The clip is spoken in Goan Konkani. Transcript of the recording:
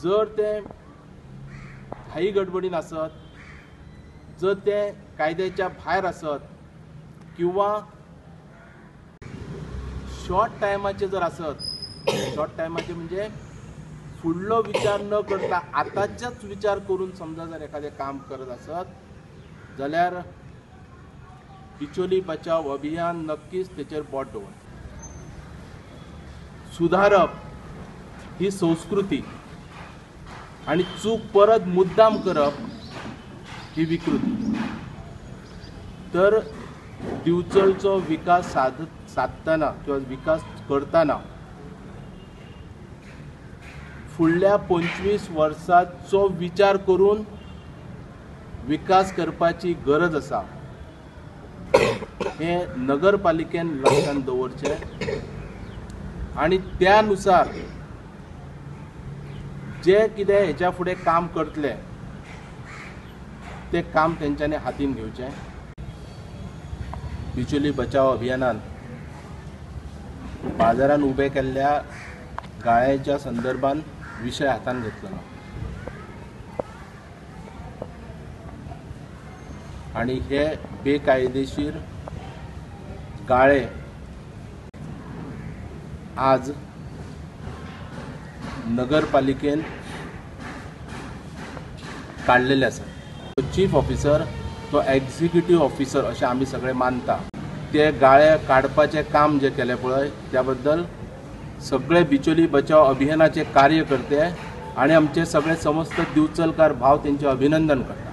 जर ते घाई गडबडीन आसत, जर ते कायद्याच्या भायर आसत किंवा शॉर्ट टायमाचे जर आसत, शॉर्ट टायमाचे म्हणजे फुडलो विचार न करता आतांच्याच विचार करून समजा जर एखादें काम करत आसत जाल्यार बिचोली बचाव अभियान नक्कीच तेचेर बोट दवरता. सुधारप ही संस्कृती आनी चूक परत मुद्दाम करप ही विकृती. तर दिवचलचो विकास साधतना किंवा विकास करतना फुडल्या 25 वर्सांचो विचार करून विकास करपाची गरज आसा हें नगरपालिकेन लक्षांत दवरचें आनी त्या नुसार जे कितें हेच्या फुडें काम करतले तें काम तेंच्यांनी हातीन घेवचें. बिचोली बचाव अभियानान बाजारान उबे केल्ल्या गाळ्याच्या संदर्भात विशय हातान घेतलो आनी हे बेकायदेशीर गाळे आज नगरपालिकेन काडलेले आसा. चीफ ऑफिसर तो एक्झिक्युटीव ऑफिसर अशें आमी सगळे मानता. ते गाळे काडपाचें काम जें केलें पळय त्या बद्दल सगळे बिचोली बचाव अभियानाचे कार्यकर्ते आनी आमचे सगळे समस्त दिवचलकार भाव तेंचें अभिनंदन करता.